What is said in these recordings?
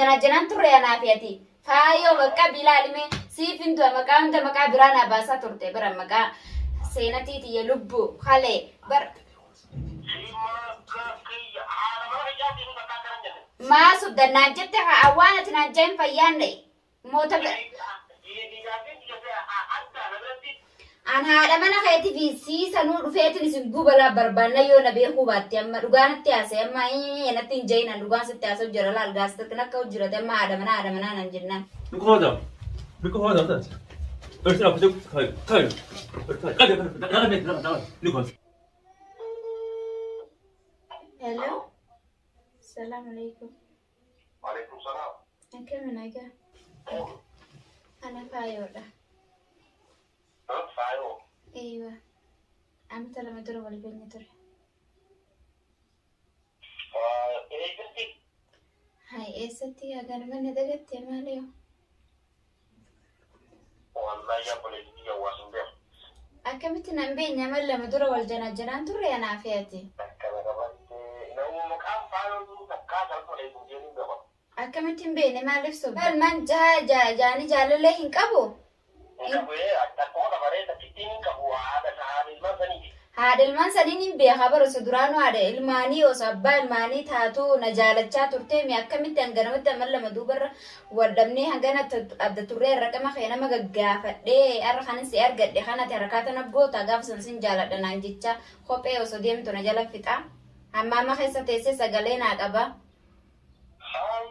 janaajanaan turre anaa fi ati. Faayoo bakka bilaalime siif hin du'a maqaa hunda maqaa biraa naa baasaa turte bara maqaa seenatii tiyya lubbu kalee bar maa subda naan jette haa awwaan ati naan jahin fayyaan dha'i moota an haadha mana keetii fi sii sanuu dhufeetiin isin gubalaa barbaanna yoo na beekuu baatte amma dhugaa natti haasa'e amma natti hin jahin an dhugaan sitti haasa'u jira laal gaasxirkin akka hojjirate amma haadha manaa naan jennaan. Mikrofon. Mikrofon. Tayo. Tayo. Tayo. Tayo. Hello. Salaam alaikum. Waalaikum salaam. Akkami nagaa? Ana faayoodha. Faayoo. Eeywa. Amata 2 dura wal beekna ture. Eeyyatti. Hai eessatti haganuma na dagatte maali yoo? Wallahi obboleettii hawaasa hin beeku. Akkamitti nan beekne amma 2 dura wal janaajanaan turre anaa fi ati. Akkana qabattee nama maqaan faayoo jiru takkaa salphaa hin jedhin qaba. Akkamitti hin beekne maaliif sobda? Ilmaan jaha jaanii jaalallee hin qabu? Hin qabu akkuma qabaree takkittiin hin qabu haadha haadha ilmaan saniiti. Haadha ilmaan saniin hin beekaa bara osoo duraanuu haadha ilmaanii osoo abbaa ilmaanii taatuu na jaalachaa turtee mi akkamitti hanganamatti amma 2 duubarra wal dhabnee hangana adda turree raqama kee nama gaggaafadhee har'a kanin si argadhe kanati harakaata na goota gaafa san sin jaaladha naan jecha kophee osoo deemtu na jala fixa hamma amma keessa teessee sagalee naa qaba. Hai.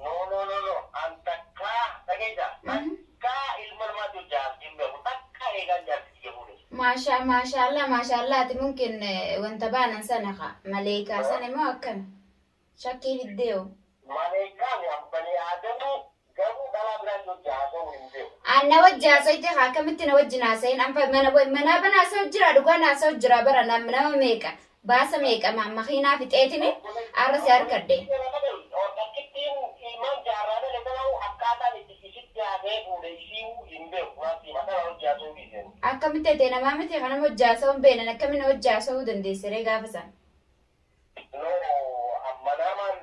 No no no no. An takkaa dhageessa. Takkaa ilma namaatti hojjaa hin beeku. Takkaa eegaan jaarsi kiyya fuudhe. Maasha maashaallah maashaallah ati mumkin wanta baanan sana ka maleekaa sana immoo akkami shakkii fiddeeyo. Maleekaan bani aadamu garuu dhalaa biraan hojjaa haasa'uu hin beeku. An na wajji haasa'itti haa akkamitti na wajjin haasa'in an mana manaa bana haasa'u jira dhugaa na haasa'u jira bara nama meeqa baasa meeqa makiinaa fixeetini arra si harkadhe. Takkittiin ilmaan jaarraa dhale tanaa akkaataan itti isitti haasa'ee fuudhe isii hin beeku. Maasii mataa hojii haasa'uu dhiiseen. Akkamitti ta'e namaa miti kana wajji haasa'uu hin beeknan akkamiin wajji haasa'uu dandeesse ree gaafa san. No, manamaan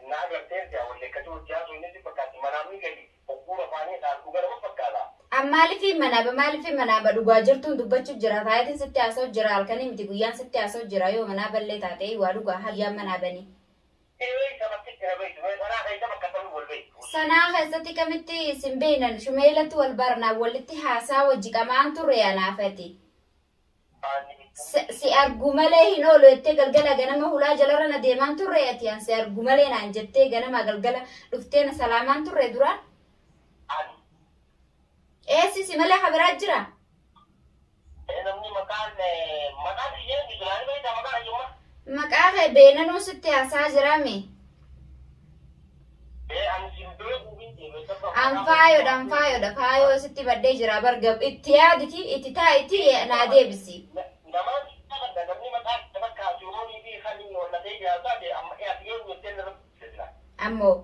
na agarteen si'a wallee akkasii hojii haasa'uu inni fakkaatti manaamni gadi ogguura afaanii isaan dhuga nama fakkaata. An maaliifii manaaba maaliifii manaaba dhugaa jirtuun dubbachuu jira taayitiin sitti haasa'u jira halkanii miti guyyaan sitti haasa'u jira yoo manaa ballee taate waa dhugaa hayyaan manaabanii. Ee sabatti na beektu sanaa keessa bakka ta'uu wal beektu. Sanaa keessatti kamitti isin beeknan shumeelatti wal barnaa walitti haasaa wajji qamaan turre anaafati. Si argu malee hin oolu jettee galgala ganama hulaa jalarra na deemaan turre ati an si argu malee naan jettee ganama galgala dhuftee na salaamaan turre duraan. Eessi si malee kabiraa jira? Namni maqaan maqaan kiyyeen biqilaanii beektaa maqaan hayyummaa. Maqaa kee beenanuu sitti haasaa jiraame. An faayoodha an faayoodha faayoo sitti baddee jira barga itti yaaditi itti taa'iti naa deebisi. Namaan namni maqaa fakkaatu yoonii fi kan inni wallatee jiraatu amma ati yoo jettee nama jira. Ammoo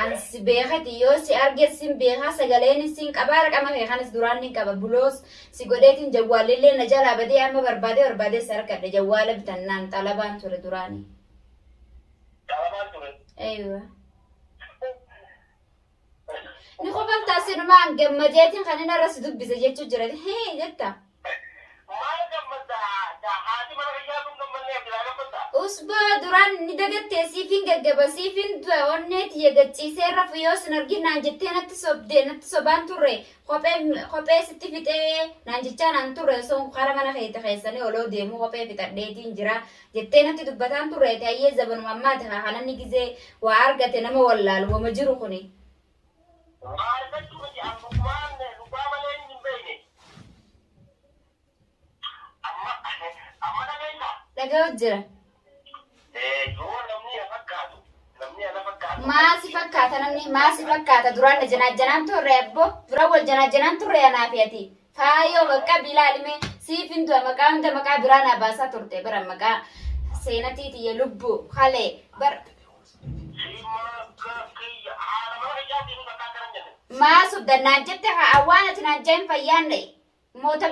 an si beekati yoo si arge sin beekaa sagaleen sin qabaa raqama kee kanas duraan ni qaba buloos si godheetiin jawwaalillee na jalaa badee amma barbaadee barbaadee si harkadhe jawwaala bitannaan xalabaan ture duraanii. Xalabaan ture. Eeywa. Ni qofaltaa sinumaan gammadeetiin kan inni irra si dubbise jechuu jira. Hee jetta. Maal gammaddaa? Haati mana kiyyaa sun gammannee biraa gammaddaa? Usbaa duraan ni dagattee siifin gaggaba siifin du'a onnee tiyya gacciisee rafu yoo sin argin naan jettee natti sobdee natti sobaan turre kophee kophee sitti fixee naan jechaa naan turre osoo kara mana keeti keessanii oloo deemuu kophee fixadheetiin jira jettee natti dubbataan turre hayyee zabanuma ammaati haa kananni gizee waa argate nama wallaalu wama jiru kuni. Waa argachuu miti an dhugumaan dhugaa malee hin beekne. Amma amma dhageessaa? Dhaga'u jira. Yoo namni na fakkaatu namni ana fakkaatu. Maa si fakkaata namni maa si fakkaata duraan na janaajanaan turre abbo duraan wal janaajanaan turre anaa fi ati faayoo bakka bilaalime siif hin du'a maqaa hunda maqaa biraa naa baasaa turte bara maqaa seenatii tiyya lubbu kalee bar Haadha mana kiyyaatiin bakka akkana hin jenne. maa subda naan jette haa awwaan ati naan jahin fayyaan dha'i moota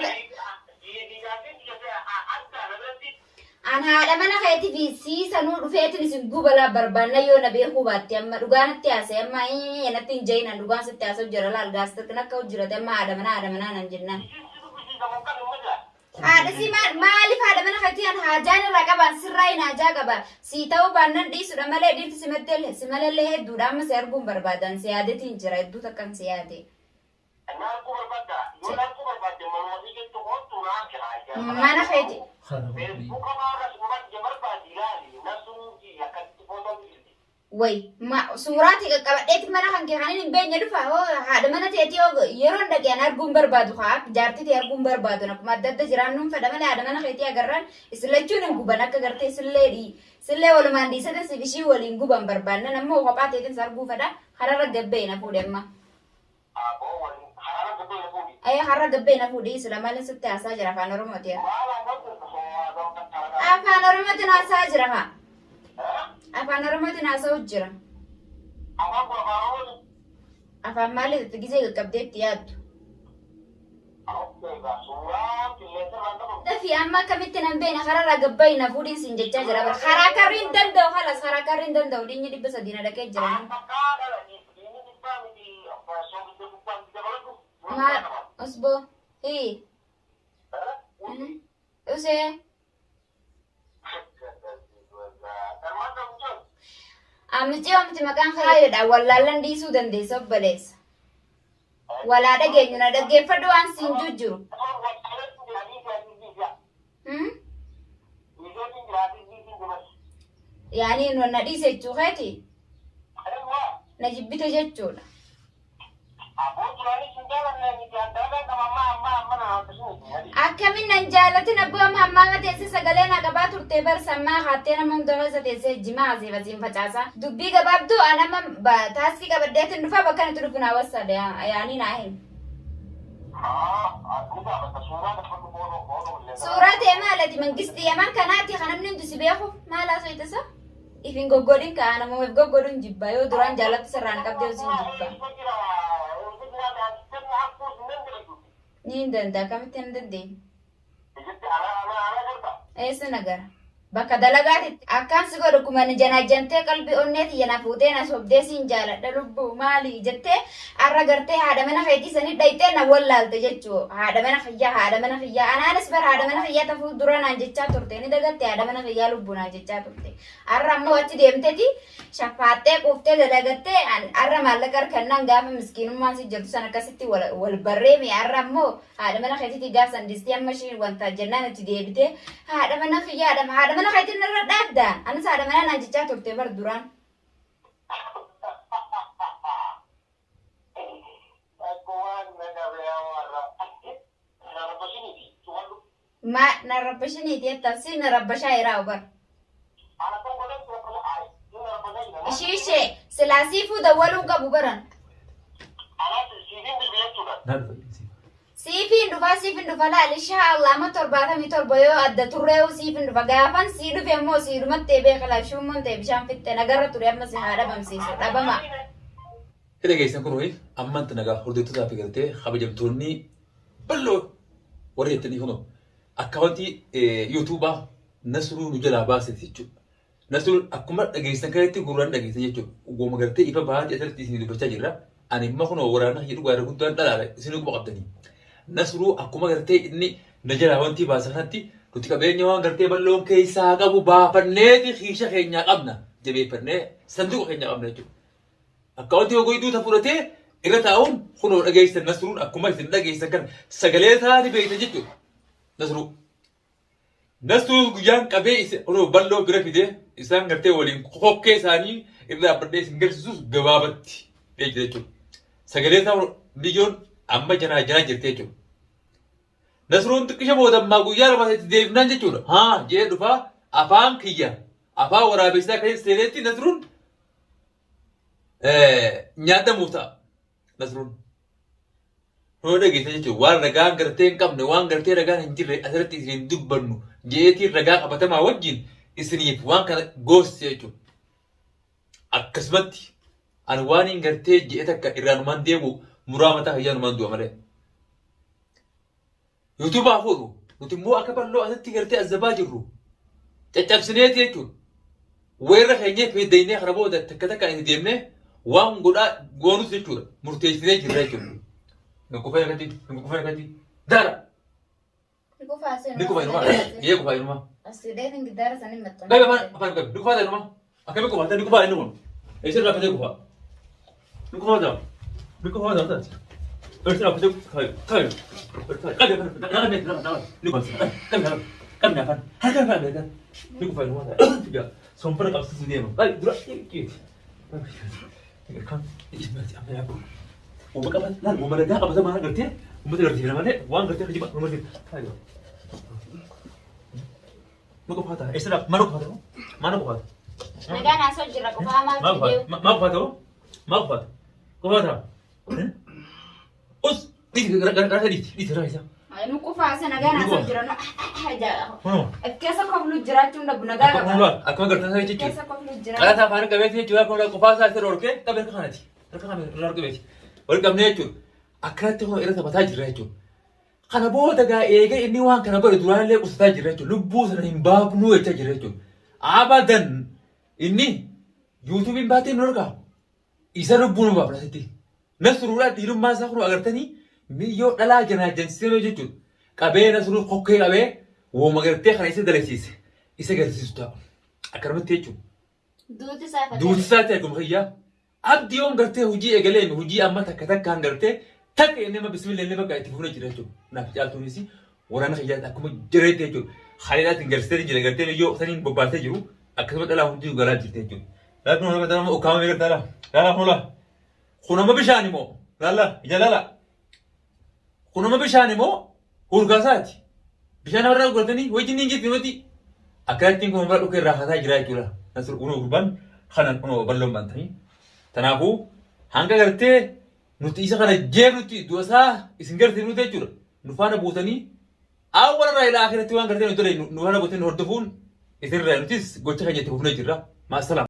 An haadha mana keetii fi sii sanuu dhufeetiin isin gubalaa barbaanna yoo na beekuu baatte amma dhugaa natti haasa'e amma ee natti hin jahin an dhugaan sitti haasa'u jira laal gaastirkin akka hojjirate amma haadha manaa haadha manaa nan jennaan. Haadha sii maaliif haadha mana keetii an haajaan irraa qabaan sirraa hin haajaa qaba sii ta'uu baannan dhiisudha malee dhiirti si mattee si malallee hedduudha amma si arguun barbaadan si yaadetiin jira hedduu takkan si yaade. Mana keeti. Way ma suuraa tee qaqqabadheeti mana kan kee kanin hin beekne dhufa hoo haadha mana teetii hoo yeroon dhaqe an arguun barbaadu kaa jaartii tee arguun barbaadu akkuma adda adda jiraannuun fedha malee haadha mana keetii agarraan isin lachuun hin guban akka gartee sillee dhii sillee walumaan dhiisatan siif ishii waliin guban barbaannan ammoo kophaa teetiin si arguu fedha kararra gabbee na fuudhe amma. Ee har'a gabbee na fuudhi sila maalin sitti haasaa jira afaan Oromooti. Afaan Oromootiin haasaa jira haa. Afaan Oromootiin haasa'u jira. Afaan maaliif itti gizee qaqqabdee itti yaaddu? Dafii amma akkamitti nan beekne kararraa gabbayi na fuudhiin siin jechaa jira bara. Karaa karri hin danda'u halas karaa karri hin danda'u dhiinyi 300 na dhaqee jira. Maal usboo hii usee Amicii omti maqaan kaayyoodha wallaallan dhiisuu dandeessa obboleessa. Walaa dhageenyu na dhaggeeffadhu waan siin jujjiru. Hmm? Yaani na dhiise jechuu keeti? Na jibbite jechuudha. Akkamin nan jaalatin abboo amma hammaama teessee sagalee naa qabaa turte bar sammaa kaattee nama hunda keessa teessee jimaa asiif asiin facaasaa. Dubbii gabaabduu an amma taaskii qabadheetin dhufa bakka nuti dhufu naa wassaadha yaanii naa himi. Suuraa ta'e maalati mangistii yaman kanaati kan namni hundi si beeku maal haasoo isa? If hin goggodhin kaa namuma if goggodhun jibba yoo duraan jaalattu sirraan qabdee siin jibba. Ni hin danda'a akkamitti hin dandeenye. Eessa nagara? Bakka dalagaatitti akkaan si godhu kuma ni janaajjantee qalbii onnee tiyya na fuutee na sobdee siin jaaladha lubbuu maali jettee arra gartee haadha mana keetii sanii dhayxee na wallaalte jechuu haadha mana kiyyaa haadha mana kiyyaa anaanis bar haadha mana kiyyaa tafuu dura naan jechaa turte ni dagatte haadha mana kiyyaa lubbuu naan jechaa turte Arra ammoo achi deemteti shaffaaxxee quuftee dalagattee arra maallaqa harkannaan gaafa miskiinummaan si jirtu san akkasitti wal barreeme arra ammoo haadha mana keetiitii gaaf san distii amma ishiin wanta jennaan itti deebitee haadha mana kiyya haadha mana keetiin irra dhaabda anis haadha manaa naan jechaa turte bar duraan. Ma na rabbashiniiti jettan si na rabbashaa jiraa bar. Ishii ishee silaa siifuu dawwaluun qabu baran. Siifiin dhufaa siifiin dhufa laal inshaa Allah amma 77 yoo adda turree'uu siifiin dhufa gaafan sii dhufe immoo sii dhumattee beeka laal shuummoon ta'e bishaan fixxe nagarra ture amma si haa dhabamsiisu dhabama. Hidha geessan kun ho'i ammaan tana egaa hordoftoota fi gartee kabajamtoonni bal'oo warri jettanii kunoo akkaawwantii yuutuubaa Nasruu nu jalaa baasete jechuudha. Nasruun akkuma dhageessan kanatti gurraan dhageessan jechuudha. Gooma gartee ifa bahaati asirratti isin dubbachaa jirra. Ani immoo kunoo waraana kiyya dhugaa irra guddaan dhalaala isin quba qabdanii. Nasruu akkuma gartee inni na jalaa wantii baasa kanatti nuti qabeenya waan gartee bal'oon keessaa qabu baafanneeti kiisha keenyaa qabna jabeeffannee sanduuqa keenyaa qabna jechuudha. Akkaawwantii hogoyduu ta fudhatee irra taa'uun kunoo dhageessan Nasruun akkuma isin dhageessan kana sagalee isaa ni beektan jechuudha. Nasruu. Nasruun guyyaan qabee isa kunoo bal'oo bira fidee isaan gartee waliin kokkee isaanii irra dhaabbadhee isin garsiisus gabaabatti beekta jechuudha. Sagalee isaa biyyoon amma janaa janaa jirti jechuudha. Nasruun xiqqisha booda ammaa guyyaa lama itti deebifnaan jechuudha. Haa jedhee dhufaa afaan kiyya afaan waraabessaa keessa seenetti Nasruun nyaatamuuf ta'a. Nasruun. Yoo dhageessa jechuun waan ragaan gartee hin qabne waan gartee ragaan hin jirre asirratti isin hin dubbannu jeetiin ragaa qabatamaa wajjin isiniif waan kana goosse jechuudha. Akkasumatti ani waan hin gartee je'e takka irraanumaan deebi'u muraa mataa kiyyaanumaan du'a malee. Yuutuubaa fuudhu nuti immoo akka bal'oo asitti gartee azzabaa jirru. Caccabsineeti jechuudha. Weerra keenyee feeddeenyee kana booda takka takkaan itti deemnee waan godhaa goonus jechuudha. Murteessinee jirra jechuudha. Ni kufaa irratti, ni kufaa irratti. Daara! Ni kufaa Ni kufaa inuma. Yee kufaa inuma. Asiidheetiin giddaara sanii maxxanee. Qabi afaan afaan qabi. Ni kufaa inuma. Akkami kufaa? Ni kufaa inuma. Eessa irraa fatee kufaa? Ni kufaa ta'a. Ni kufaa ta'a. Eessa irraa fatee kufaa? Qabi. Qabi afaan. Qabi afaan. Ni kufaa. Qabi afaan. Qabi afaan. Harka afaan beekaa. Ni kufaa inuma ta'a. Sombara qabsiisuu deema. Qabi dura. Kan ismaati amma yaa kun. Uuma qaba laal uuma ragaa qabatamaa gartee uummata gartee malee waan gartee kijiba nama gartee. Ma qofaa ta'a. Eessa dhaaf? Mana qofaa ta'a. Mana qofaa ta'a. Nagaan haasoo jira qofaa Ma maaltu qofaa deemu. ma qofaa ta'a. Ma qofaa ta'a. Qofaa ta'a. Us dhiiti gara gara dhiiti dhiiti gara isaa. Nu qufaasa nagaan haasoo jira. Kunoo. Keessa koflu jiraachuun dhabu nagaa Akkuma qaba. mul'atu akkuma gartan isaa jechuudha. Keessa koflu jira. Qalataa afaan qabeeti jechuudha. Akkuma qofaa isaa isa dhorkee qabee harka kanati. Harka kana irraa qabeeti. Wal qabnee jechuudha. Akkanatti kunoo irra taphataa jirra jechuudha. Kana booda gaa eegee inni waan kana godhe duraallee qusataa jira jechuudha. Lubbuu sana hin baafnuu jechaa jira jechuudha. Abadan inni yuutuubiin baatee nu argaa. Isa lubbuu nu baafna asitti. Nasruudhaa dhiirummaa isaa kun agartanii miyyoo dhalaa janaa jansisee jechuudha. Qabee Nasruu kokkee qabee wooma gartee kana isa dalagsiise. Isa garsiisu ta'a. Akkanumatti jechuudha. Duuti isaa fatee. Duuti isaa ta'e akkuma kiyyaa. Abdi yoom gartee hojii eegaleemi hojii amma takka takkaan gartee takka inni amma bismillah inni bakka itti fufnee jira jechuudha. Naaf caaltuunis waraana kiyyaa akkuma jireetti jechuudha. Haliilaatiin garsitee jira gartee biyyoo saniin bobbaasee jiru akkasuma dhalaa hundi galaa jirti jechuudha. Laa kun nama nama ukkaamamee gartaa laa. Laa kun laa. Kun amma bishaan immoo laa laa ija laa laa. Kun amma bishaan immoo hurgaasaati. Bishaan namarraa gurguratanii wajjin ni jirti nuti. Akkanattiin kun bira dhukkee irraa kaasaa jira jechuudha. Nasir unoo gurbaan kanan unoo balloon baantanii. Kanaafuu hanga gartee nuti isa kana jeefnutti du'a isaa isin gartee nuti jechuudha. Nu faana buutanii awwala irraa ilaa akhiratti waan gartee nuti nu faana buutanii hordofuun isinirraa nutis gocha keenya itti fufnee jirra. Maasalaam.